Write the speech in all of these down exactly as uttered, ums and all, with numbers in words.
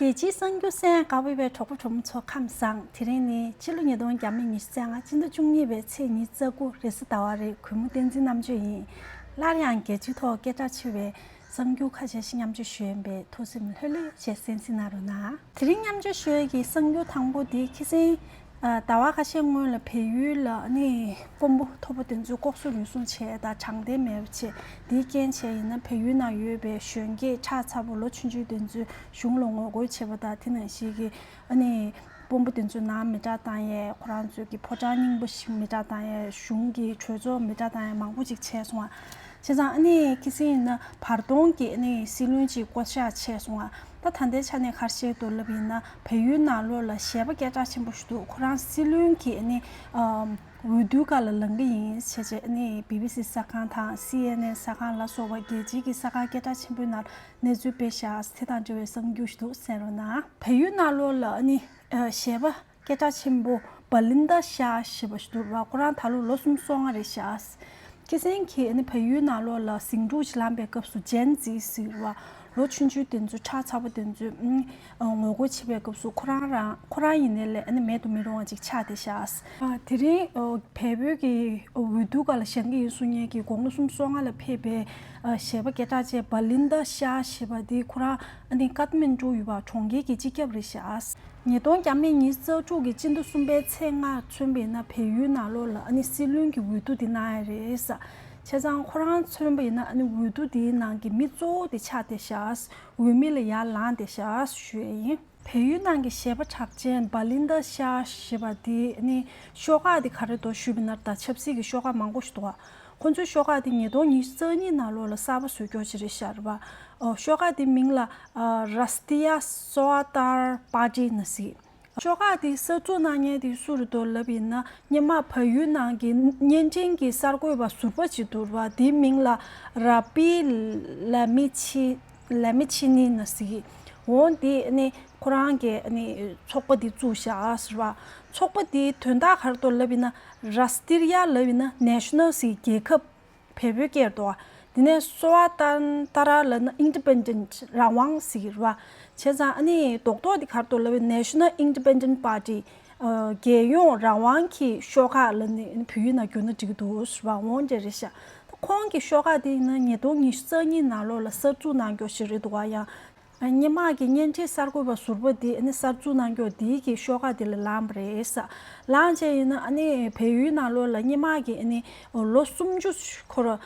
རྒྱལ་སྤྱིའི་གསར་འགྱུར་གསན་ག་བ་ཡོད་པའི་གྲོགས་པོ་གྲོགས་མོ་ཚོ་ཁམས་བཟང་། དེ་རིང་ནི་ཕྱི་ལོ་ཉིས་སྟོང་ཉི་ཤུ་རྩ་ལྔ་སྤྱི་ཟླ་བཅུ་གཉིས་པའི་ཚེས་ཉི་ཤུ་རྩ་དགུ་རེས་གཟའ་ཟླ་བ་རེད། གུས་མོ་བསྟན་འཛིན་རྣམ་དཔྱོད་ཡིན། སླར་ཡང་རྒྱལ་སྤྱིའི་ཐོག་སྐད་གྲགས་ཆེ་བའི་གསར་འགྱུར་ཁ་ཤས་ཤིག་མཉམ་སྤྱོད་ཞུ་ཡིན་པས་ཐུགས་སེམས་ལྷོད་ལྷོད་བྱས་གསན་གཟིགས་གནང་རོགས་གནང་། དེ་རིང་མཉམ་སྤྱོད་ཞུ་ཡས་ཀྱི་གསར་འགྱུར་དང་པོ་དེ་ཁ་སང་ཨ། ཟླ་བ་ཁ་ཤས་སྔོན་ལ་བལ་ཡུལ་ལ་ཨ་ནི་དཔོན་པོ་མཐོ་པོ་དེ་ཚོས་ལྐོག་ཟ་རུལ་སུངས་བྱས་དང་དྲང་བདེན་མེད་པ་བྱས། དེའི་རྐྱེན་བྱས་ཡིན་ན་བལ་ཡུལ་ནང་ཡོད་པའི་གཞོན་སྐྱེས་ཆགས་ཚ་པོ་ལོ་ཆུང་ཆུང་དེ་ཚོས་གཞུང་ལ་ངོ་རྒོལ་བྱས་པ་དང་། དེ་ནང་བཞིན་གྱི་ཨ་ནི་དཔོན་པོ་དེ་ཚོའི་ནང་མི་དྲག་བཏང་ཡས། ཁོ་རང་ཚོའི་གི་ཕོ་བྲང་རྙིང་པ་ཞིག་མི་དྲག་བཏང་ཡས། གཞུང་གི་གྲོས་ཚོགས་མི་དྲག་བཏང་ཡས་མང་པོ་ཅིག་བྱས་སོང་བ། བྱས་ཙང་ཨ་ནི་ཁ་སང་ཡིན་ན་བར་སྟོང་གི་ཨ་ནི་སྲིད་བློན་ཅིག་བསྐོ་གཞག་བྱས་སོང་བ། ད་ད་ལྟའི་ཆ་ནས་ག་རེ་བཤད་འདུག་ལབ་ཡིན་ན། བལ་ཡུལ་ནང་ལོགས་ལ་གཞས་པ་སྐད་གྲགས་ཆེན་པོ་ཞིག་འདུག་ཁོ་རང་སྲིད་བློན་གྱི་ཨ་ནི་ཨམ། འོས་བསྡུའི་སྒང་ལ་ལངས་ཀྱི་ཡིན་བྱས་བྱས་ཨ་ནི་བི་བི་སི་གསར་ཁང་དང་སི་ཨེན་ཨེན་གསར་ཁང་ལ་སོགས་པ་རྒྱལ་སྤྱིའི་གི་གསར་ཁང་སྐད་གྲགས་ཆེན་པོའི་ནང་གནས་ཚུལ་སྤེལ་བཞག་དེ་དང་འབྲེལ་བའི་གསར་འགྱུར་ཞིག་འདུག་གསན་རོགས་གནང་། བལ་ཡུལ་ནང་ལོགས་ལ་ཨ་ནི་ཨ། གཞས་པ་སྐད་གྲགས་ཆེན་པོ་བ་ལིན་ད་ཤཱ་ཞེས་པ་ཞིག་འདུག་ར། ཁོ་རང་ད་ལོ་ལོ་སུམ་ཅུ་སོ་ལྔ་རེད་ཤག་ཁ་སང་གི་ཨ་ནི་བལ་ཡུལ་ནང་ལོགས་ལ་ཟིང་འཁྲུག་ཅིག་ལངས་པའི་སྐབས་སུ་ཇེན་ཛི་ཟེར་བ་ལོ་ཆུང་ཆུང་དེ་ཚོ་ཁྲག་ཚ་པོ་དེ་ཚོས་ཨ། ངོ་རྒོལ་བྱེད་པའི་སྐབས་སུ་ཁོ་རང་རང་ཁོ་རང་ཡིན་ནའི་ལས་ཨ་ནི་མེད་དུ་མི་རུང་བ་ཅིག་ཆགས་བསྡད་ཤག་ཨ། དེ་རིང་ཨ། བལ་པོའི་གི་འོས་བསྡུ་སྒང་ལ་ཞུགས་ཀྱི་ཡིན་གསུང་མཁན་གྱི་དགུང་ལོ་སུམ་ཅུ་སོ་ལྔ་ལ་ཕེབས་པའི་ཨ། གཞས་པ་སྐད་གྲགས་ཅན་བ་ལིན་ད་ཤཱ་ཞེས་པ་དེ་ཁོ་རང་ཨ་ནི་ཀཏ་མན་ཌུ་ཡོད་པ་གྲོང་ཁྱེར་གྱི་སྤྱི་ཁྱབ་རེད་ཤག་ཉིས་སྟོང་ཉི་ཤུ་རྩ་དྲུག་གི་སྤྱི་ཟླ་གསུམ་པའི་ཚེས་ལྔ་མཚོན་པ་ཡིན་ན་བལ་ཡུལ་ནང་ལོགས་ལ་ཨ་ནི་སྲིད་བློན་གྱི་འོས་བསྡུ་དེ་གནང་ཡ་རེད་ས། བྱས་ཙང་ཁོ་རང་མཚོན་པ་ཡིན་ན་ཨ་ནི་འོས་བསྡུ་དེའི་ནང་གི་མི་གཙོ་བོ་དེ་ཆགས་བསྡད་ཤག་འོས་མི་ལ་ཡར་ལངས་བསྡད་ཤག་ཞུ་ཡ་ཡིན། བལ་ཡུལ་ནང་གི་གཞས་པ་གྲགས་ཅན་བ་ལིན་ད་ཤཱ་ཞེས་པ་དེ་ཨ་ནི་ཤོག་ཁག་དེ་ག་རེ་འདུག་ཞུས་པ་ཡིན་ན། ད་ཆབ་སྲིད་ཀྱི་ཤོག་ཁག་མང་པོ་ཞིག་འདུག་ཁོ་ཚོའི་ཤོག་ཁག་དེ་ཉིས་སྟོང་ཉི་ཤུ་རྩ་གཉིས་ནང་ལོགས་ལ་གསར་པ་བཟོ་རྒྱུ་ཞིག་རེད་ཤག་རེད་པ། ཨོ། ཤོག་ཁག་དེའི་མིང་ལ་ཨ། རཱས་ཏི་ཡ་སོ་ཝ་ཏར་པར་ཏི་ན་ཟེར། ཤོག་ཁག་དེ་གསར་འཛུགས་གནང་མཁན་དེ་སུ་རེད་འདུག་ལབ་ཡིན་ན། སྔོན་མ་བལ་ཡུལ་ནང་གི་བརྙན་འཕྲིན་གྱི་གསར་འགོད་པ་ཟུར་པ་ཅིག་འདུག་ར། དེའི་མིང་ལ་ར་པི་ལ་མི་ཆི་ལ་མི་ཆི་ནི་ན་ཟེར། འོ་དེ་ནི་ཁོ་རང་གི་ནི་ཚོགས་པ་དེ་བཙུགས་བཞག་ཟེར་བ། ཚོགས་པ་དེའི་དོན་དག་ག་རེ་འདུག་ལབ་ཡིན་ན། རཱས་ཏི་ཡ་ལབ་ཡིན་ན་ནེ་ཤ་ནལ་ཟེར་རྒྱལ་ཁབ། བལ་པོའི་སྐད་དུ། དེ་ནས་སོ་ཝ་ཏན་ཏ་ར་ལབ་ན་ཨིན་ཌི་པེན་ཌེན་ཊི་རང་དབང་ཟེར་གྱི་རེད་པ། བྱས་ཙང་ཨ་ནི་རྡོག་རྡོག་དེ་ག་རེ་འདུག་ལབ་ན་National Independent Party། ཨ། རྒྱལ་ཡོངས་རང་དབང་གི་ཤོག་ཁག་ལབ་ནས་བོད་ཡིག་ནང་བསྒྱུར་ན་འགྲིག་གི་འདུག་ཟེར་བ། འོ་འདྲ་རེད་ཤག་ད་ཁོང་གི་ཤོག་ཁག་དེ་ཡིན་ན་ཉིས་སྟོང་ཉི་ཤུ་རྩ་གཉིས་ནང་ལོགས་ལ་གསར་འཛུགས་གནང་རྒྱུ་ཞིག་རེད་འདུག་ག་ཡང་། སྔོན་མ་གི་བརྙན་འཕྲིན་གསར་འགོད་པ་ཟུར་པ་དེ་ཨ་ནི་གསར་འཛུགས་གནང་རྒྱུ་དེའི་གི་ཤོག་ཁག་དེ་ལ་ལངས་པ་རེད་ས། ལངས་བྱས་ཡིན་ན་ཨ་ནི་བལ་ཡུལ་ནང་ལོགས་ལ་སྔོན་མ་གི་ཨ་ནི་ལོ་སུམ་ཅུ་འཁོར་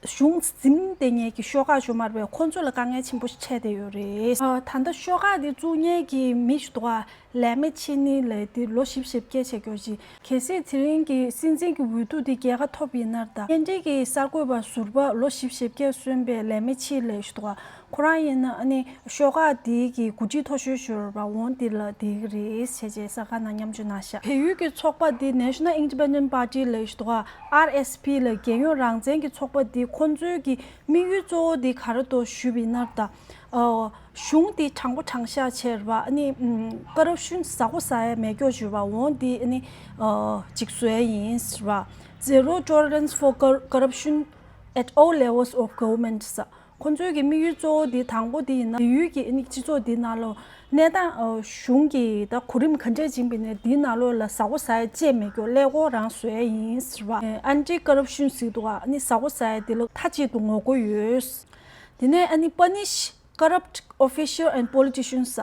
གཞུང་འཛིན་བསྡད་མཁན་གྱི་ཤོག་ཁག་ཅིག་ཡོད་མ་རེད་པས། ཁོང་ཚོ་ལ་དཀའ་ངལ་ཆེན་པོ་ཞིག་འཕྲད་བསྡད་ཡོད་རེད། ད་ལྟ་ཤོག་ཁག་དེ་བཙུགས་མཁན་གྱི་མི་ཞིག་འདུག་ག་ལེ་མི་ཆི་ནི་ལབ་དེ་ལོ་བཞི་བཅུ་ཞེ་བརྒྱད་བྱེད་རྒྱུ་ཅིག་གལ་སྲིད་དེ་རིང་གི་སྲིད་འཛིན་གྱི་འོས་བསྡུ་དེ་རྒྱལ་ཁ་ཐོབ་ཡིན་ན། ད་བརྙན་འཕྲིན་གྱི་གསར་འགོད་པ་ཟུར་པ་ལོ་བཞི་བཅུ་ཞེ་བརྒྱད་སོན་པའི་ལེ་མི་ཆི་ལབ་ཞིག་འདུག་ག་ཁོ་རང་ཡིན་ན་ཨ་ནི་ཤོག་ཁག་དེའི་གི་འགོ་ཁྲིད་མཐོ་ཤོས་ཤིག་ཡོད་རེད་པ། འོ་དེ་ལ་བསྡད་ཀྱི་རེད་ཟེར་བྱས་གསར་ཁང་ནང་མཉམ་སྤྱོད་གནང་ཤག་བལ་ཡུལ་གྱི་ཚོགས་པ་དེ་National Independent Party ལབ་ཞིག་འདུག་ག R S P ལབ་རྒྱལ་ཡོངས་རང་བཙན་གྱི་ཚོགས་པ་དེ་ཁོང་ཚོའི་གི་དམིགས་ཡུལ་གཙོ་བོ་དེ་ག་རེ་འདུག་ཞུས་པ་ཡིན་ན། ད་ཨ། གཞུང་དེ་དྲང་པོ་དྲང་བཞག་བྱས་རེད་པ། ཨ་ནི་ཀ་རབ་ཤན་ཟ་ཁུ་ཟ་ཡ་མེད་རྒྱུ་ཞུས་པ། འོ་དེ་ཨ་ནི་ཨ། ཅིག་བཟོ་ཡ་ཡིན་ཟེར་བ། Zero tolerance for cor- corruption at all levels of government ཟེར། ཁོང་ཚོའི་གི་དམིགས་ཡུལ་གཙོ་བོ་དེ་དང་པོ་དེ་ཡིན་ན། བལ་ཡུལ་གྱི་ཨ་ནི་སྤྱི་ཚོགས་དེ་ནང་ལོགས་གནས་སྟངས་ཨ། གཞུང་གི་ད་གོ་རིམ་ག་འདྲས་བྱིན་པ་ཡིན་ནའི་དེའི་ནང་ལོགས་ལ་ཟ་ཁུ་ཟ་ཡ་ཅིག་མེད་རྒྱུ་ཀླད་ཀོར་རང་བཟོ་ཡ་ཡིན་ཟེར་བ། Anti Corruption ཟེར་འདུག་ག་ཨ་ནི་ཟ་ཁུ་ཟ་ཡ་དེ་ལ་མཐའ་གཅིག་ཏུ་ངོ་རྒོལ་ཡོད། དེ་ནས་ཨ་ནི་Punish corrupt official and politicians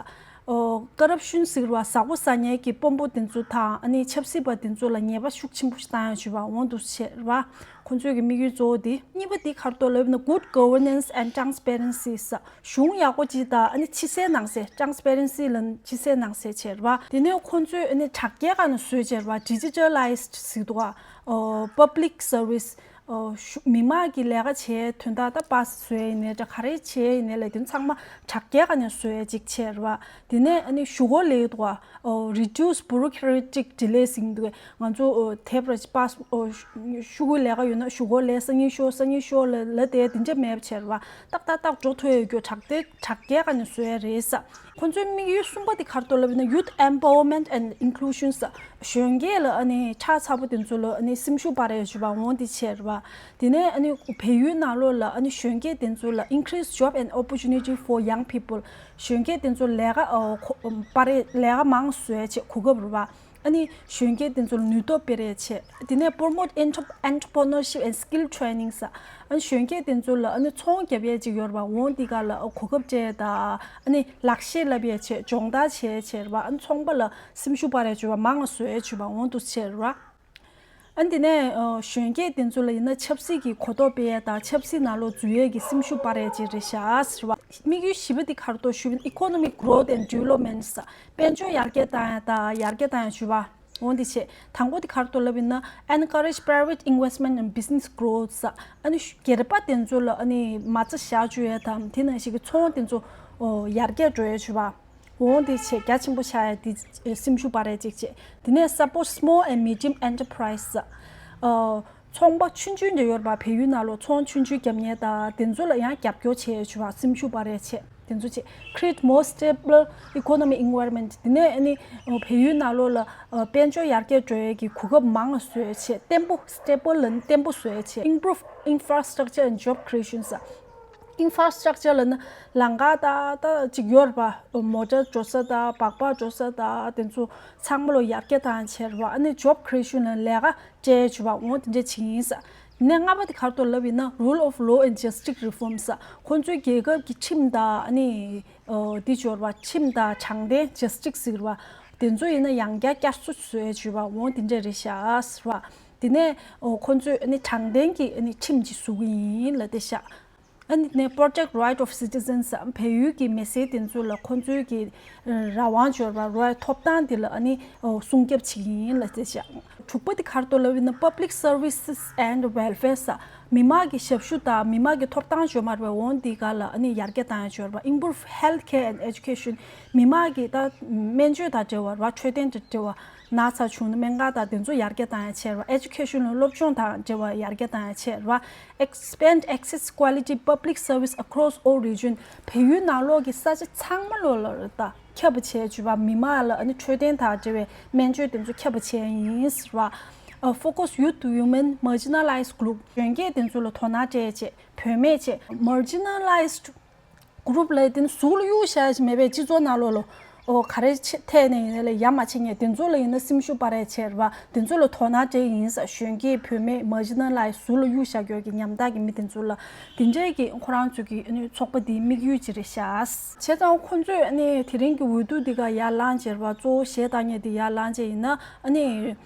ཨོ། ཀ་རབ་ཤན་ཟེར་བ་ཟ་ཁུ་ཟ་མཁན་གྱི་དཔོན་པོ་དེ་ཚོ་དང་ཨ་ནི་ཆབ་སྲིད་པ་དེ་ཚོ་ལ་ཉེས་པ་ཤུགས་ཆེན་པོ་ཞིག་བཏང་ཡ་ཞུ་བ། འོ་འདུག་བྱས་རེད་པ། ཁོང་ཚོའི་གི་དམིགས་ཡུལ་གཙོ་བོ་དེ། གཉིས་པ་དེ་ག་རེ་འདུག་ལབ་ན་Good Governance and Transparency ཟེར། གཞུང་ཡག་པོ་ཅིག་དང་ཨ་ནི་ཕྱི་གསལ་ནང་གསལ། Transparency ལབ་ན་ཕྱི་གསལ་ནང་གསལ་བྱས་རེད་པ། དེ་ནས་ཁོང་ཚོས་ཨ་ནི་དྲ་རྒྱའི་སྒང་ནས་བཟོས་བྱས་རེད་པ། Digitalized ཟེར་འདུག་ག་ཨོ། Public Service ཨོ། ཤུ- མི་མང་གི་ལས་ཀ་བྱེད་དོན་དག་ད་པཱ་སི་བཟོ་ཡ་ཡིན་ནའི་འདྲ། ག་རེ་བྱེད་ཡ་ཡིན་ནའི་ལས་དོན་ཚང་མ་དྲ་རྒྱའི་སྒང་ནས་བཟོ་ཡ་ཅིག་བྱས་རེད་པ། དེ་ནས་ཨ་ནི་ཞུ་སྒོ་ལས་འདུག་ག་ཨོ། Reduce bureaucratic delays ཡིན་འདུག་ང་ཚོ་ཨོ། དེབ་ར་པཱ་སི་ཨོ། ཤུ་གུའི་ལས་ཀ་ཡོད་ན་ཞུ་སྒོ་ལས་སང་ཉིན་ཤོག་སང་ཉིན་ཤོག་ལ་ལ་དེ་དེ་འདྲ་མེད་པ་བྱས་རེད་པ། ཏག་ཏག་ཏག་འགྲོ་ཐུབ་ཡ་རྒྱུ་དྲ་རྒྱའི་དྲ་རྒྱའི་སྒང་ནས་བཟོ་ཡ་རེད་ས། ཁོང་ཚོའི་དམིགས་ཡུལ་གསུམ་པ་དེ་ག་རེ་འདུག་ལབ་ན་Youth Empowerment and Inclusion ས། གཞོན་སྐྱེས་ལ་ཨ་ནི་ཁྲག་ཚ་པོ་དེ་ཚོ་ལ་ཨ་ནི་སེམས་ཤུགས་སྤར་ཡ་ཞུ་བ། འོ་དེ་བྱས་རེད་པ། དེ་ནས་ཨ་ནི་བལ་ཡུལ་ནང་ལོགས་ལ་ཨ་ནི་གཞོན་སྐྱེས་དེ་ཚོ་ལ་increase job and opportunity for young people། གཞོན་སྐྱེས་དེ་ཚོ་ལས་ཀ་ཨ་ཁོ་པར་ལས་ཀ་མང་བཟོ་ཡ་ཆེད་གོ་སྐབས་རེད་བ། ཨ་ནི་གཞོན་སྐྱེས་དེ་ཚོ་ལ་ནུས་སྟོབས་སྤེལ་ཡ་ཆེད། དེ་ནས་promote entre- entrepreneurship and skill training ཟེར། ཨ་ནི་གཞོན་སྐྱེས་དེ་ཚོ་ལ་ཨ་ནི་ཚོང་རྒྱབ་ཡ་ཅིག་ཡོད་རེད་བ། འོང་འདི་ག་ལ་ཨ་གོ་སྐབས་སྤྲད་ཡ་དང་། ཨ་ནི་ལག་ཤེས་བསླབ་ཡ་ཆེད། སྦྱོང་བརྡར་བྱེད་ཡ་ཆེད་རེད་བ། ཨ་ནི་ཚོང་པ་ལ་སེམས་ཤུགས་སྤར་ཡ་ཆེད་བ། མང་ང་བཟོ་ཡ་ཆེད་བ། འོང་འདུག་ཆེད་རེད་བ། ཨ་ནི་དེ་ནས་ཨ་གཞོན་སྐྱེས་དེ་ཚོ་ལ་ཡིན་ན་ཆབ་སྲིད་ཀྱི་གོ་རྟོགས་སྤེལ་ཡ་དང་། ཆབ་སྲིད་ནང་ལོགས་འཛུལ་ཡས་ཀྱི་སེམས་ཤུགས་སྤར་ཡ་ཅིག་རེད་ཤག་ཟེར་བ། དམིགས་ཡུལ་བཞི་པ་དེ་ག་རེ་འདུག་ཞུས་པ་ཡིན་ན་economic growth and development ཟེར། དཔལ་འབྱོར་ཡར་རྒྱས་བཏང་ཡ་དང་ཡར་རྒྱས་བཏང་ཡ་ཞུ་བ། འོང་དེ་བྱས། དང་པོ་དེ་ག་རེ་འདུག་ལབ་ཡིན་ན་encourage private investment and business growth ཟེར། ཨ་ནི་སྒེར་པ་དེ་ཚོ་ལ་ཨ་ནི་མ་རྩ་བཞག་བཅུག་ཡ་དང་། དེ་ནང་བཞིན་གྱི་ཚོང་དེ་ཚོ་ཨོ་ཡར་རྒྱས་འགྲོ་ཡ་ཞུ་བ། འོང་དེ་བྱས། རྒྱ་ཆེན་པོ་ཆགས་ཡ་དེ་སེམས་ཤུགས་སྤར་ཡ་ཅིག་བྱས། དེ་ནས་support small and medium enterprise ཟེར། ཨ་ཚོང་པ་ཆུང་ཆུང་འདྲ་ཡོད་རེད་པ། བལ་ཡུལ་ནང་ལོགས་ཚོང་ཆུང་ཆུང་རྒྱབ་མཁན་དང་དེ་ཚོ་ལ་ཡང་རྒྱབ་སྐྱོར་བྱེད་ཡ་ཞུ་བ། སེམས་ཤུགས་སྤར་ཡ་བྱས། དེ་ཚོ་བྱས། Create more stable economic environment། དེ་ནས་ཨ་ནི་བལ་ཡུལ་ནང་ལོགས་ལ་ཨ་དཔལ་འབྱོར་ཡར་རྒྱས་འགྲོ་ཡ་གི་གོ་སྐབས་མང་ང་བཟོ་ཡ་བྱས། བརྟན་པོ། stable ལབ་ན་བརྟན་པོ་བཟོ་ཡ་བྱས། Improve infrastructure and job creation ཟེར། Infrastructure ལབ་ན་ལམ་ཁ་དང་ད་ཅིག་ཡོད་རེད་པ། མོ་ཊ་འགྲོ་ས་དང་སྦག་སྦག་འགྲོ་ས་དང་དེ་ཚོ་ཚང་མ་ལོ་ཡར་རྒྱས་བཏང་བྱས་རེད་པ། ཨ་ནི་job creation ལབ་ན་ལས་ཀ་སྤྲད་བྱས་པ། འོང་དེ་འདྲ་བྱེད་ཡིན་ཟེར། དེ་ནས་ལྔ་པ་དེ་ག་རེ་འདུག་ལབ་ཡིན་ན་rule of law and justice reform ཟེར། ཁོང་ཚོའི་རྒྱལ་ཁབ་ཀྱི་ཁྲིམས་དང་ཨ་ནི་ཨོ་དེ་ཚོ་རེད་པ། ཁྲིམས་དང་དྲང་བདེན། justice ཟེར་བ། དེ་ཚོ་ཡིན་ན་ཡང་བསྐྱར་བསྐྱར་གསོ་བཟོ་ཡ་བྱས་པ། འོང་དེ་འདྲ་རེད་ཤག་ཟེར་བ། དེ་ནས་ཨོ་ཁོང་ཚོས་ཨ་ནི་དྲང་བདེན་གྱི་ཨ་ནི་ཁྲིམས་ཅིག་བཟོ་གི་ཡིན་ལབ་བསྡད་ཤག་ཨ་ནི་དེ་ནས་protect right of citizens བལ་ཡུལ་གྱི་མི་སེར་དེ་ཚོ་ལ་ཁོང་ཚོའི་གི་རང་དབང་ཚོར་བ་རོའི་ཐོབ་ཐང་དེ་ལ་ཨ་ནི་སྲུང་སྐྱོབ་བྱེད་ཀྱི་ཡིན་ལབ་བསྡད་ཤག་དྲུག་པ་དེ་ག་རེ་འདུག་ལབ་ཡིན་ན་public services and welfare ཟེར། མི་དམངས་ཀྱི་ཞབས་ཞུ་དང་མི་དམངས་ཀྱི་ཐོབ་ཐང་ཚོར་བ། འོང་འདི་ག་ལ་ཨ་ནི་ཡར་རྒྱས་བཏང་ཡ་ཚོར་བ། Improve health care and education། མི་དམངས་ཀྱི་ད་སྨན་བཅོས་དང་འབྲེལ་བ་རེད་པ། འཕྲོད་བསྟེན་དང་འབྲེལ་བ། ན་ཚ་བྱུང་ན་སྨན་ཁང་དང་དེ་ཚོ་ཡར་རྒྱས་བཏང་ཡ་བྱས་རེད་པ། Education ལ་སློབ་སྦྱོང་དང་འབྲེལ་བ་ཡར་རྒྱས་བཏང་ཡ་བྱས་རེད་པ། Expand access quality public service across all region། བལ་ཡུལ་ནང་ལོགས་ཀྱི་ས་ཆ་ཚང་མ་ལོ་ལ་རེད་ད། ཁྱབ་པ་བྱས་བྱས་པ། མི་དམངས་ལ་ཨ་ནི་འཕྲོད་བསྟེན་དང་འབྲེལ་བའི་སྨན་བཅོས་དེ་ཚོ་ཁྱབ་པ་བྱས་ཡིན་ཟེར་བ། ཨ་focus youth, women, marginalized group། གཞོན་སྐྱེས་དེ་ཚོ་ལ་དོ་སྣང་སྤྲད་བྱས། བུད་མེད་བྱས། Marginalized group ལབ་དེ་ནི་ཟུར་ལ་གཡུག་བཞག་ཡ་ཞིག་མེད་པའི་སྤྱི་ཚོགས་ནང་ལོགས་ལ་ཨོ་ག་རེ་ཆེ་ཐད་ནས་ཡིན་ན་ལས་ཡ་མ་བྱེད་མཁན་དེ་ཚོ་ལ་ཡིན་ན་སེམས་ཤུགས་སྤར་ཡ་བྱས་རེད་པ། དེ་ཚོ་ལ་དོ་སྣང་སྤྲད་ཡིན་ཟེར། གཞོན་སྐྱེས། བུད་མེད། Marginalized ཟུར་ལ་གཡུག་བཞག་ཡ་གི་ཉམ་ཐག་གི་མི་དེ་ཚོ་ལ། དེ་འདྲའི་གི་ཁོ་རང་ཚོ་གི་ཨ་ནི་ཚོགས་པ་དེའི་དམིགས་ཡུལ་ཅིག་རེད་ཤག་བྱས་ཙང་ཁོ་ཚོས་ཨ་ནི་དེ་རིང་གི་འོས་བསྡུ་འདི་ག་ཡར་ལངས་བྱས་རེད་པ། གཙོ་བོ་གཞས་བཏང་མཁན་དེ་ཡར་ལངས་བྱས་ཡིན་ན་ཨ་ནི་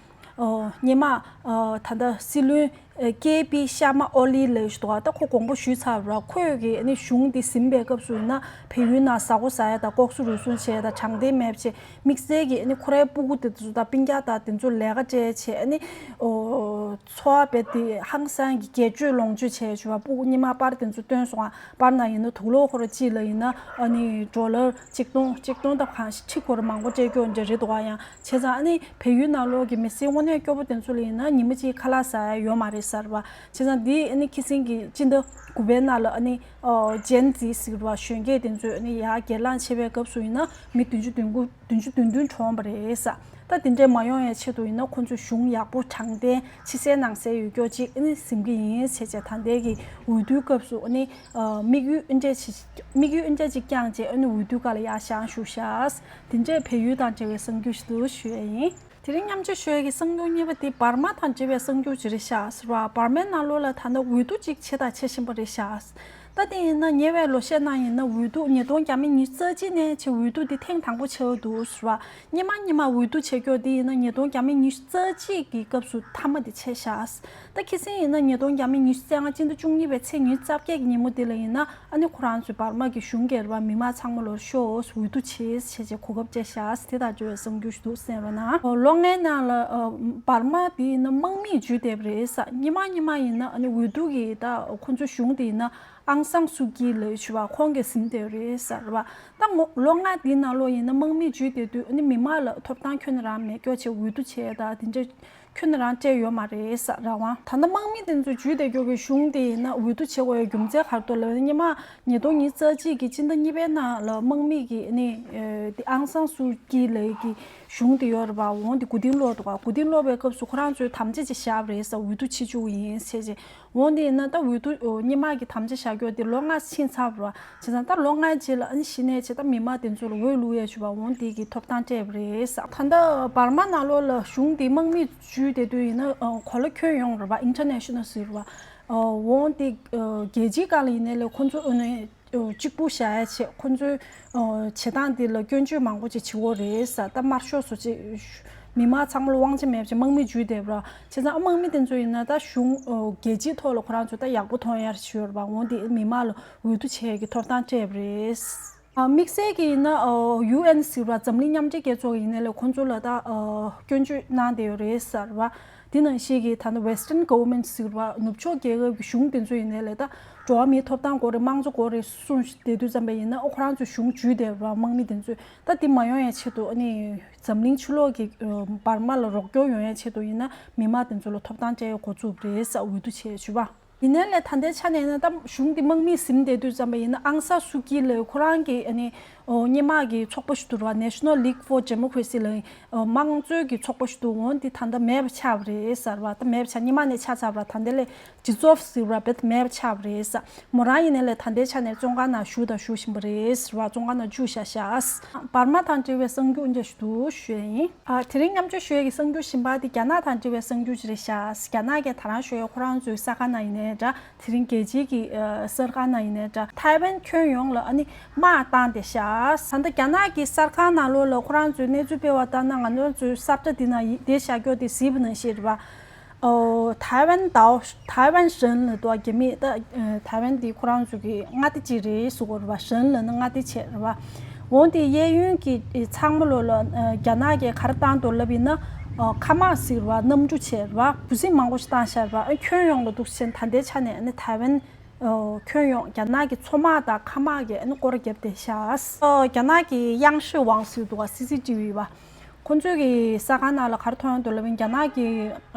ཨོ་སྔོན་མ་ཨོ་ད་ལྟ་སྲིད་བློན་ཨེ་ཀེ་པི་ཤར་མ་ཨོ་ལི་ལབ་ཞིག་འདུག་ག་ད་ཁོ་དགོངས་པ་ཞུས་ཚར་བ་རེད། ཁོས་གི་ཨ་ནི་གཞུང་འདི་ཟིན་པའི་སྐབས་སུ་ཡིན་ན་བལ་ཡུལ་ནང་ཟ་ཁོ་ཟ་ཡ་དང་ལྐོག་ཟ་རུལ་སུངས་བྱས་ཡ་དང་དྲང་བདེན་མེད་པ་བྱས། དམིགས་བསལ་གྱི་ཨ་ནི་ཁོ་རའི་སྤུ་གུ་དེ་ཚོ་དང་སྤུན་ཀྱག་དང་དེ་ཚོ་ལས་ཀ་སྤྲད་བྱས། ཨ་ནི་ཨོ་འཚོ་བ་རྦད་དེ་ཧང་སང་གི་སྒེར་གཅོད་ལོངས་སྤྱོད་བྱས་བྱས་པ། སྤུ་གུ་སྔོན་མ་པར་དེ་ཚོ་བཏོན་སོང་ང་། པར་ནང་ཡིན་ན་དུག་ལོག་ཁོ་ར་གཅིག་ལ་ཡིན་ན་ཨ་ནི་ཌོ་ལར་གཅིག་སྟོང་གཅིག་སྟོང་དང་གང་ཞིག་ཁྲི་ཁོ་ར་མང་པོ་སྤྲད་རྒྱུ་འདྲ་རེད་འདུག་ག་ཡང་བྱས་ཙང་ཨ་ནི་བལ་ཡུལ་ནང་ལོགས་ཀྱི་མི་སེར་དངོས་གནས་སྐྱོ་པོ་དེ་ཚོ་ལ་ཡིན་ན་ཉི་མ་གཅིག་ཁ་ལག་ཟ་ཡ་ཡོད་མ་རེད་ཟེར་བ། བྱས་ཙང་འདི་ཨ་ནི་ཁ་སང་གི་སྤྱི་ཟླ་དགུ་པའི་ནང་ལ་ཨ་ནི་ཨོ་ཇེན་ཛི་ཟེར་བ་གཞོན་སྐྱེས་དེ་ཚོས་ཨ་ནི་ཡར་སྒེར་ལངས་བྱེད་པའི་སྐབས་སུ་ཡིན་ན་མི་བདུན་ཅུ་དོན་དགུ་བདུན་ཅུ་དོན་བདུན་གྲོངས་པ་རེད་ཟེར། ད་དེ་འདྲས་མ་ཡོང་ཡའི་ཆེད་དུ་ཡིན་ན་ཁོ་ཚོས་གཞུང་ཡག་པོ་དྲང་བདེན་ཕྱི་གསལ་ནང་གསལ་ཡོད་རྒྱུ་ཅིག་ཨ་ནི་ཟིན་གྱི་ཡིན་ཟེར་བྱས། ད་ལྟའི་གི་འོས་བསྡུའི་སྐབས་སུ་ཨ་ནི་ཨ་དམིགས་ཡུལ་ཨ་འདྲས་ཅིག་དམིགས་ཡུལ་ཨ་འདྲས་ཅིག་བསྐྱངས་བྱས་ཨ་ནི་འོས་བསྡུ་སྒང་ལ་ཡར་བཞེངས་བཞུགས་ཤག་དེ་འདྲས་བལ་ཡུལ་དང་འབྲེལ་བའི་གསར་འགྱུར་ཞིག་འདུག་ཞུ་ཡས་ཡིན། དེ་རིང་མཉམ་སྤྱོད་ཞུ་ཡས་ཀྱི་གསར་འགྱུར་གཉིས་པ་དེ་འབར་མ་དང་འབྲེལ་བའི་གསར་འགྱུར་ཅིག་རེད་ཤག་ཟེར་བ། འབར་མའི་ནང་ལོགས་ལ་ད་ལྟ་འོས་བསྡུ་ཅིག་བྱས་དང་བྱེད་བཞིན་པ་རེད་ཤག་ད་དེ་ཡིན་ན་ཉེ་བའི་ལོ་ཤས་ནང་ཡིན་ན་འོས་བསྡུ་ཉིས་སྟོང་བརྒྱ་མེད་ཉི་ཤུ་རྩ་གཅིག་ནས་བྱས་འོས་བསྡུ་འདི་ཐེངས་དང་པོ་བྱས་པ་འདུག་ཟེར་བ། སྔོན་མ་སྔོན་མ་འོས་བསྡུ་བྱེད་རྒྱུ་དེ་ཡིན་ན་ཉིས་སྟོང་བརྒྱ་མེད་ཉི་ཤུ་རྩ་གཅིག་གི་སྐབས་སུ་མཐའ་མ་དེ་བྱས་ཤག་ད་ཁ་སང་ཡིན་ན་ཉིས་སྟོང་བརྒྱ་མེད་ཉི་ཤུ་རྩ་ལྔ་སྤྱི་ཟླ་བཅུ་གཉིས་པའི་ཚེས་ཉི་ཤུ་རྩ་བརྒྱད་ཀྱི་ཉིན་མོ་དེ་ལ་ཡིན་ན་ཨ་ནི་ཁོ་རང་ཚོའི་འབར་མ་གི་གཞུང་སྒེར་བ་མི་མང་ཚང་མ་ལོར་ཤོག་འོས་བསྡུ་བྱེད་ཅེས་བྱས་གོ་སྐབས་སྤྲད་ཤག་དེ་དང་འབྲེལ་བའི་གསར་འགྱུར་ཞིག་འདུག་གསན་རོགས་གནང་། ལོ་ལྔའི་ནང་ལ་འབར་མ་དེ་ཡིན་ན་དམག་མིས་འཇུས་བསྡད་པ་རེད་ཟེར། སྔོན་མ་སྔོན་མ་ཡིན་ན་ཨ་ནི་འོས་བསྡུ་གི་ད་ཁོ་ཚོའི་གཞུང་དེ་ཡིན་ན་ཨང་སང་སུ་ཀི་ལབ་ཡ་ཅིག་ཡོད་པ། ཁོང་གིས་ཟིན་བསྡད་པ་རེད་ཟེར་བ། ད་ངོ་ལོ་ལྔ་དེའི་ནང་ལོགས་ཡིན་ན་དམག་མིས་འཇུས་བསྡད་དུས་ཨ་ནི་མི་མང་ལ་ཐོབ་ཐང་ཁྱོན་ནས་རག་མེད་སྐྱོ་བྱས་འོས་བསྡུ་བྱས་ད་དེ་འདྲ་ ཁྱོན་ནས་རང་སྤྲད་ཡོད་མ་རེད་ས་རང་དབང་། ད་ལྟ་དམག་མི་དེ་ཚོ་འཇུས་བསྡད་རྒྱུ་གི་གཞུང་དེ་ཡིན་ན་འོས་བསྡུ་བྱེད་དགོས་ཡའི་རྒྱུ་མཚན་ག་རེ་འདུག་ལབ་ན། སྔོན་མ་ཉིས་སྟོང་ཉི་ཤུ་རྩ་གཅིག་གི་སྤྱི་ཟླ་གཉིས་པའི་ནང་ལ་དམག་མི་གི་ནི་དེ་ཨང་སང་སུའུ་ཀི་ལབ་ཀྱི་གཞུང་དེ་ཡོད་རེད་པ། འོང་དེ་མགོ་རྟིང་སློག་འདུག་ག་མགོ་རྟིང་སློག་པའི་སྐབས་སུ་ཁོ་རང་ཚོས་དམ་བཅའ་ཅིག་བཞག་པ་རེད་ས། འོས་བསྡུ་བྱེད་བཅུག་གི་ཡིན་ཟེར་བྱས། འོང་དེ་ཡིན་ན་ད་འོས་བསྡུ་སྔོན་མ་གི་དམ་བཅའ་བཞག་རྒྱུ་དེ་ལོ་ལྔ་ཕྱིན་ཚར་བ་རེད་པ། བྱས་ཙང་ད་ལོ་ལྔའི་རྗེས་ལ་ཨ་ནི་གཞི་ནས་བྱས་ད་མི་མང་དེ་ཚོ་ལ་འོས་བླུག་ཡས་བྱུང་བ། འོང་དེ་གི་ཐོབ་ཐང་སྤྲད་པ་རེད་ས། ད་ལྟ་འབར་མ་ནང་ལོགས་ལ་གཞུང་དེ་དམག་མི་འཇུས་བསྡད་དུས་ཡིན་ན་གོ་ལ་ཁྱོན་ཡོངས་རེད་པ། ཨིན་ཊར་ནེ་ཤ་ནལ་ཟེར་བ། འོང་དེ་རྒྱལ་སྤྱིའི་སྒང་ལ་ཡིན་ནའི་ལས་ཁོ་ཚོ་ཨ་ནི་གཅིག་པུ་བཞག་ཡ་བྱས། ཁོ་ཚོའི་བྱེད་སྟངས་དེ་ལ་སྐྱོན་བརྗོད་མང་པོ་ཅིག་བྱེད་ཀྱི་ཡོད་རེད་ས། ད་དམར་ཤོག་ཚོ་ཅིག་མི་མང་ཚང་མ་ལ་དབང་ཆ་མེད་པ་བྱས་དམག་མི་འཇུས་བསྡད་པ་རེད། བྱས་ཙང་ཨ་དམག་མི་དེ་ཚོ་ཡིན་ན་ད་གཞུང་རྒྱལ་སྤྱིའི་ཐོག་ལ་ཁོ་རང་ཚོ་ད་ཡག་པོ་མཐོང་ཡ་ཞིག་ཡོད་རེད་པ། འོང་དེ་མི་མང་ལ་འོས་བསྡུ་བྱེད་ཡ་གི་ཐོབ་ཐང་སྤྲད་པ་རེད། ཨ་དམིགས་བསལ་གྱི་ཡིན་ན་ཨ་ཡུ་ཨེན་ཟེར་བ་འཛམ་གླིང་མཉམ་འབྲེལ་རྒྱལ་ཚོགས་ཡིན་ནའི་ལས་ཁོང་ཚོ་ལ་ད་ཨ་སྐྱོན་བརྗོད་གནང་བསྡད་ཡོད་རེད་ཟེར་བ། དེ་ནང་བཞིན་གྱི་ད་ནི་Western Government ཟེར་བ་ནུབ་ཕྱོགས་རྒྱལ་ཁབ་ཀྱི་གཞུང་དེ་ཚོ་ཡིན་ནའི་ལས་ད་འགྲོ་བ་མིའི་ཐོབ་ཐང་དགོས་རེད། དམངས་གཙོ་དགོས་རེད་གསུངས་བསྡད་དུས་ཙམ་པ་ཡིན་ན་ཨོ་ཁོ་རང་ཚོ་གཞུང་འཇུས་བསྡད་པ་དམག་མི་དེ་ཚོས། ད་དེ་མ་ཡོང་ཡའི་ཆེད་དུ་ཨ་ནི་འཛམ་གླིང་ཕྱི་ལོགས་ཀྱི་ཨ་འབར་མ་ལ་རོགས་སྐྱོར་ཡོང་ཡའི་ཆེད་དུ་ཡིན་ན་མི་མང་དེ་ཚོ་ལ་ཐོབ་ཐང་སྤྲད་ཡའི་འགོ་བཙུགས་པ་རེད་ས། འོས་བསྡུ་བྱས་བྱུང་བ། ཡིན་ནའི་ལས་ད་ལྟའི་ཆ་ནས་ཡིན་ན་ད་གཞུང་འདི་དམག་མིས་ཟིན་བསྡད་དུས་ཙམ་པ་ཡིན་ན་ཨང་སང་སུའུ་ཀི་ལབ་ཁོ་རང་གི་ཨ་ནི་ཨོ་སྔོན་མ་གི་ཚོགས་པ་ཞིག་འདུག་ར། National League for Democracy ལབ་ཨོ་དམངས་གཙོའི་གི་ཚོགས་པ་ཞིག་འདུག་འོ་འདི་ད་ལྟ་མེད་པ་ཆགས་པ་རེད་ཟེར་བ། ད་མེད་པ་ཆགས། སྔོན་མ་ནས་ཆགས་ཚར་བ་ད་ལྟ་ལས་ཇི་ཛོབ་ཟེར་བ་རྦད་མེད་པ་ཆགས་པ་རེད་ཟེར། མོ་རང་ཡིན་ནའི་ལས་ད་ལྟའི་ཆ་ནས་བཙོན་ཁང་ནང་བཞུགས་དང་བཞུགས་བཞིན་པ་རེད་ཟེར་བ། བཙོན་ཁང་ནང་བཅུག་བཞག་ཤག་འབར་མ་དང་འབྲེལ་བའི་གསར་འགྱུར་འདི་འདྲ་ཞིག་འདུག་ཞུ་ཡ་ཡིན། ཨ་དེ་རིང་མཉམ་སྤྱོད་ཞུ་ཡ་གི་གསར་འགྱུར་གཞན་པ་དེ་རྒྱ་ནག་དང་འབྲེལ་བའི་གསར་འགྱུར་ཅིག་རེད་ཤག་རྒྱ་ནག་གིས་ད་རང་ཞུ་ཡ་ཁོ་རང་ཚོའི་གསར་ཁང་ནང་ཡིན་ནའི་འདྲ། དེ་རིང་རྒྱལ་སྤྱིའི་གི་ཨ་གསར་ཁང་ནང་ཡིན་ནའི་འདྲ། ཐའེ་ཝན་ཁྱོན་ཡོངས་ལ་ཨ་ནི་དམག་བཏང་བསྡད་ཤག་ད་ལྟ་རྒྱ་ནག་གི་གསར་ཁང་ནང་ལོགས་ལ་ཁོ་རང་ཚོའི་གནས་ཚུལ་སྤེལ་བ་ལྟར་ན། ང་ཚོ་ཚོའི་ས་བཀྲ་འདི་ནང་ཡིག་དེབ་བཞག་རྒྱུ་དེ་གཟིགས་པ་ནང་བཞིན་རེད་པ། ཨོ་台湾岛། 台湾省ལབ་འདུག་རྒྱ་མིས་ད་ཐའེ་ཝན་འདི་ཁོ་རང་ཚོ་གི་མངའ་སྡེ་གཅིག་རེད་ཟེར་གོ་རེད་པ། 省ལབ་ན་མངའ་སྡེ་བྱས་རེད་པ། འོ་དེ་གཡས་གཡོན་གྱི་ཚང་མ་ལོ་ལ་རྒྱ་ནག་གིས་ག་རེ་བཏང་འདུག་ལབ་ཡིན་ན། མཁའ་དམག་ཟེར་བ་གནམ་གྲུ་བྱས་རེད་པ། གུ་ཟིག་མང་པོ་ཞིག་བཏང་ཤག་རེད་པ། ཁྱོན་ཡོངས་ལ་འདུག་ཟེར་ད་ལྟའི་ཆ་ནས་ཨ་ནི་ཐའེ་ཝན་ཁྱོན་ཡོངས་རྒྱ་ནག་གི་མཚོ་དམག་དང་མཁའ་དམག་གིས་ཨ་ནི་སྐོར་ར་བརྒྱབ་བསྡད་ཤག་རྒྱ་ནག་གི་央视网ཟེར་འདུག་ག་སི་སི་ཊི་ཝི་པ། ཁོང་ཚོས་ཀྱི་གསར་ཁང་ནང་ལ་ག་རེ་ཐོན་ཡོང་འདུག་ལབ་ཡིན། རྒྱ་ནག་གི་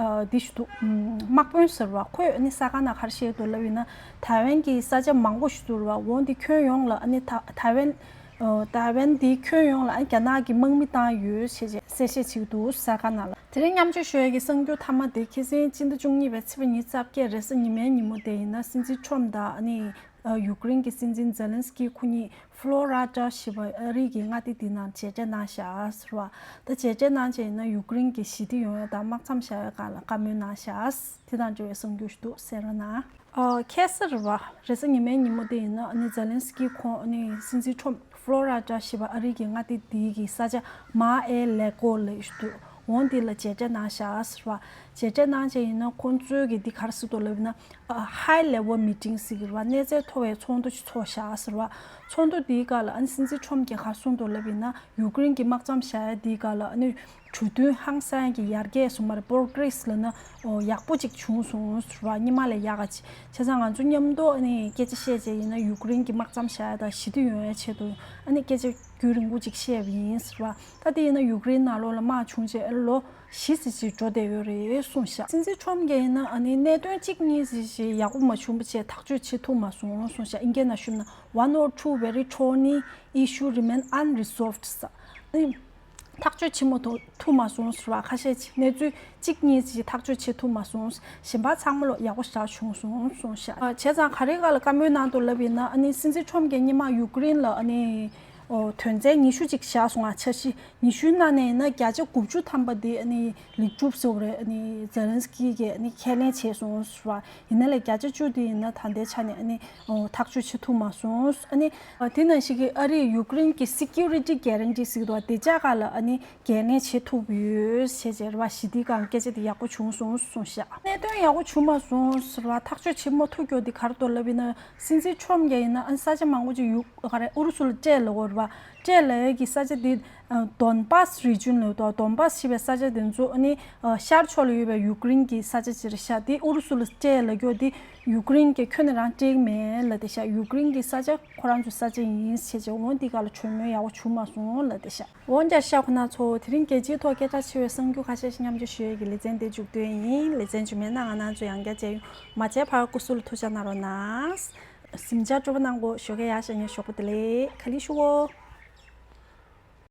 ཨ་འདི་ཞིག་འདུག་དམག་དཔོན་ཟེར་བ་ཁོས་ཨ་ནི་གསར་ཁང་ནང་ག་རེ་བཤད་འདུག་ལབ་ཡིན་ན། ཐའེ་ཝན་གྱི་ས་ཆ་མང་པོ་ཞིག་འདུག་ར། འོ་འདི་ཁྱོན་ཡོངས་ལ་ཨ་ནི་ཐ་ཐའེ་ཝན་ཨ་ཐའེ་ཝན་འདི་ཁྱོན་ཡོངས་ལ་ཨ་རྒྱ་ནག་གི་དམག་མི་བཏང་ཡོད་ཞེས་བྱས་གསལ་བཤད་བྱེད་ཀྱི་འདུག་གསར་ཁང་ནང་ལ། དེ་རིང་མཉམ་སྤྱོད་ཞུ་ཡ་གི་གསར་འགྱུར་མཐའ་མ་དེ་ཁ་སང་སྤྱི་ཟླ་བཅུ་གཉིས་པའི་ཚེས་པ་ཉི་ཤུ་རྩ་བརྒྱད་རེས་གཟའ་ཉི་མའི་ཉིན་མོ་དེ་ཡིན་ན། སྲིད་འཛིན་ཁྲོམ་དང་ཨ་ནི་ཡུཀ་རེན་གྱི་སྲིད་འཛིན་ཛེ་ལན་སི་ཀི་ཁོ་གཉིས་ཕློ་ར་ཌ་ཞེས་པ་ཨ་རི་གི་མངའ་སྡེ་འདི་ནང་མཇལ་འཕྲད་གནང་བཞག་ཟེར་བ། ད་མཇལ་འཕྲད་གནང་བྱས་ཡིན་ན་ཡུཀ་རེན་གྱི་ཞི་བདེ་ཡོང་ཡ་དང་དམག་མཚམས་བཞག་ཡ་སྒང་ལ་བཀའ་མོལ་གནང་བཞག་དེ་དང་འབྲེལ་བའི་གསར་འགྱུར་ཞིག་འདུག་གསན་རོགས་གནང་། ཨ་ཁ་སང་རེད་པ། རེས་གཟའ་ཉི་མའི་ཉིན་མོ་དེ་ཡིན་ན་ཨ་ནི་ཛེ་ལན་སི་ཀི་ཁོང་ཨ་ནི་སྲིད་འཛིན་ཁྲོམ་ཕློ་ར་ཌ་ཞེས་པ་ཨ་རི་གི་མངའ་སྡེ་འདི་གི་ས་ཆ་མར་ཨེ་ལེ་གོ་ལབ་ཡ་ཞིག་འདུག་འོ་འདི་ལ་མཇལ་འཕྲད་གནང་བཞག་ཟེར་བ། མཇལ་འཕྲད་གནང་བྱས་ཡིན་ན་ཁོང་ཚོའི་གི་འདི་ག་རེ་ཟེར་འདུག་ལབ་ཡིན་ན། ཨ་ཧའི་ལེ་ཝལ་མི་ཊིང་ཟེར་གི་རེད་པ། གནས་ཚད་མཐོ་བའི་ཚོགས་འདུ་ཞིག་ཚོགས་བཞག་ཟེར་བ། ཚོགས་འདུ་འདིའི་སྒང་ལ་ཨ་ནི་སྲིད་འཛིན་ཁྲོམ་གྱིས་ག་རེ་གསུངས་འདུག་ལབ་ཡིན་ན། ཡུཀ་རེན་གྱི་དམག་མཚམས་བཞག་ཡ་འདིའི་སྒང་ལ་ཨ་ནི་གྲོས་མཐུན་ཧང་སང་གི་ཡར་རྒྱས་སོང་མ་རེད། པོར་གྷི་རེ་སི་ལབ་ན་ཨོ་ཡག་པོ་ཅིག་བྱུང་སོང་ཟེར་བ། སྔོན་མ་ལས་ཡག་ག་ཅིག་བྱས་ཙང་ང་ཚོ་མཉམ་དུ་ཨ་ནི་སྐད་ཆ་བཤད་བྱས་ཡིན་ན་ཡུཀ་རེན་གྱི་དམག་མཚམས་བཞག་ཡ་དང་ཞི་བདེ་ཡོང་ཡའི་ཆེད་དུ་ཨ་ནི་སྐད་ཆ་རྒྱུན་རིང་པོ་ཅིག་བཤད་པ་ཡིན་ཟེར་བ། ད་དེ་ཡིན་ན་ཡུཀ་རེན་ནང་ལོགས་ལ་དམག་བྱུང་བྱས་ཨ་ལོ་བཞི་ཙམ་ཅིག་འགྲོ་བསྡད་ཡོད་རེད་གསུངས་ཤག་སྲིད་འཛིན་ཁྲོམ་གྱིས་ཡིན་ན་ཨ་ནི་གནད་དོན་གཅིག་གཉིས་ཙམ་ཞིག་ཡག་པོ་མ་བྱུང་བ་བྱས་ཐག་གཅོད་བྱེད་ཐུབ་མ་སོང་གསུངས་ཤག་ཨིན་སྐད་ནང་ཞུས་ན། One or two very thorny issue remain unresolved ཟེར། ཨ་ནི་ཐག་གཅོད་བྱེད་མ་ཐུབ་ཐུབ་མ་སོང་ཟེར་བ། ཁ་ཤས་ཅིག་གནས་ཚུལ་གཅིག་གཉིས་ཅིག་ཐག་གཅོད་བྱེད་ཐུབ་མ་སོང་། གཞན་པ་ཚང་མ་ལོ་ཡག་པོ་ཞེ་དྲག་བྱུང་སོང་གསུངས་ཤག་ཨ་བྱས་ཙང་ག་རེ་ག་ལ་བཀའ་མོལ་གནང་འདུག་ལབ་ཡིན་ན། ཨ་ནི་སྲིད་འཛིན་ཁྲོམ་གྱིས་སྔོན་མ་ཡུཀ་རེན་ལ་ཨ་ནི་ཨོ་དོན་ཚན་ཉི་ཤུ་ཅིག་བཞག་སོང་ང་། འཆར་གཞི་ཉི་ཤུའི་ནང་ནས་ཡིན་ན་བརྒྱ་ཆ་དགུ་བཅུ་ཐམ་པ་དེ་ཨ་ནི་ལེགས་གྲུབ་བཟོ་རེད། ཨ་ནི་ཛེ་ལན་སི་ཀི་གིས་ཨ་ནི་ཁས་ལེན་བྱས་སོང་ཟེར་བ། ཡིན་ན་ལས་བརྒྱ་ཆ་བཅུ་དེ་ཡིན་ན་ད་ལྟའི་ཆ་ནས་ཨ་ནི་ཨོ་ཐག་གཅོད་བྱེད་ཐུབ་མ་སོང་། ཨ་ནི་ཨ་དེ་ནང་བཞིན་གྱི་ཨ་རིས་ཡུཀ་རེན་གྱི་སི་ཀིའུ་རི་ཊི་གྷེ་རན་ཊི་ཟེར་གྱི་འདུག་བ། དེ་ཅག་ག་ལ་ཨ་ནི་འགན་ལེན་བྱེད་ཐུབ་ཡོད་ཟེར་བྱས་རེད་བ། ཞི་བདེའི་སྒང་སྐད་ཆ་དེ་ཡག་པོ་བྱུང་སོང་གསུངས་ཤག་གནད་དོན་ཡག་པོ་བྱུང་མ་སོང་ཟེར་བ། ཐག་གཅོད་བྱེད་མ་ཐུབ་རྒྱུ་དེ་ག་རེ་འདུག་ལབ་ཡིན་ན། སྲིད་འཛིན་ཁྲོམ་གྱིས་ཡིན་ན་ཨ་ནི་ས་ཆ་མང་པོ་ཅིག་ཡུ་ག་རེ་ཨུ་རུ་སུ་ལ་སྤྲད་ལབ་ཀྱི་ཡོད་རེད་བ། སྤྲད་ལབ་ཡ་གི་ས་ཆ་འདི་ཨ་Donbas region ལབ་འདུག Donbas ཞེས་པའི་ས་ཆ་འདི་ཚོ་ནི་ཨ་ཤར་ཕྱོགས་ལ་ཡོད་པའི་ཡུཀ་རེན་གྱི་ས་ཆ་ཅིག་རེད་ཤག་དེ་ཨུ་རུ་སུ་ལ་སྤྲད་ལབ་རྒྱུ་དེ་ཡུཀ་རེན་གྱིས་ཁྱོན་ནས་རང་སྤྲད་ཀྱི་མེད་ལབ་བསྡད་ཤག་ཡུཀ་རེན་གྱི་ས་ཆ་ཁོ་རང་ཚོའི་ས་ཆ་ཡིན་ཟེར་བྱས། འོ་འདི་ག་ལ་གྲོས་མོལ་ཡག་པོ་བྱུང་མ་སོང་ལབ་བསྡད་ཤག་འོན་ཀྱང་ཤག་ཁོ་ན་ཚོ། དེ་རིང་རྒྱལ་སྤྱིའི་ཐོག་སྐད་གྲགས་ཆེ་བའི་གསར་འགྱུར་ཁ་ཤས་ཤིག་མཉམ་སྤྱོད་ཞུ་ཡས་ཀྱི་ལེ་ཚན་དེ་མཇུག་བསྡུས་ཡིན། ལེ་ཚན་རྗེས་མའི་ནང་ང་རང་ཚོ་ཡང་བསྐྱར་མཇལ་ཡོང་། མ་མཇལ་བར་སྐུ་གཟུགས་ལ་ཐུགས་ཅག་གནང་རོགས་གནང་། གཟིམ་འཇག་སྤྲོ་པོ་གནང་གོ་ཞོགས་ཀས་ཡར་བཞེངས་ནས་ཞོགས་པ་བདེ་ལེགས། ཁ་ལི་ཤུ་གོ།